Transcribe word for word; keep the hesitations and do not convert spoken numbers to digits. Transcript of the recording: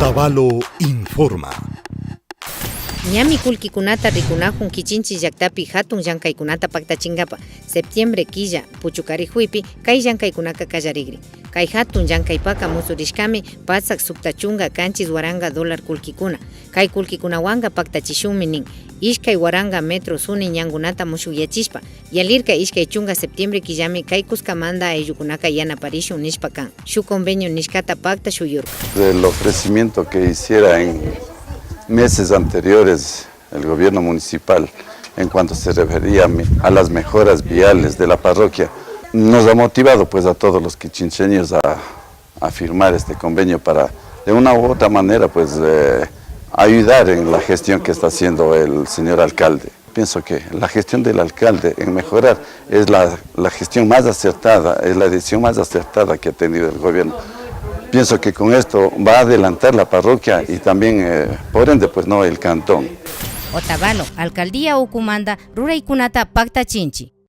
Otavalo informa. Ñami kullkikunata rikunakun Kichinchi llaktapi hatun llankaykunata paktachinkapak. Septiembre killa puchukarikuypi kay llankaykunaka kallarikrin. Kay hatun llankaypaka musurishkami patsak sukta chunka kanchis waranka dólar kullkikuna. Kay kullkikunawanka paktachishunmi nin, ishkay waranka metro suni ñankunata mushukyachishpa. Yalirka ishkay chunka septiembre killami kay kuskamanta ayllukunaka yanaparishun nishpa kan. Shuk convenio nishkata pakta shuyurka. El ofrecimiento que hiciera en meses anteriores el gobierno municipal en cuanto se refería a mi- a las mejoras viales de la parroquia nos ha motivado pues a todos los quichincheños a, a firmar este convenio para de una u otra manera pues eh, ayudar en la gestión que está haciendo el señor alcalde. Pienso que la gestión del alcalde en mejorar es la, la gestión más acertada, es la decisión más acertada que ha tenido el gobierno. Pienso que con esto va a adelantar la parroquia y también, eh, por ende, pues no, el cantón. Otavalo, alcaldía ukumanta ruraykunata paktachinchi.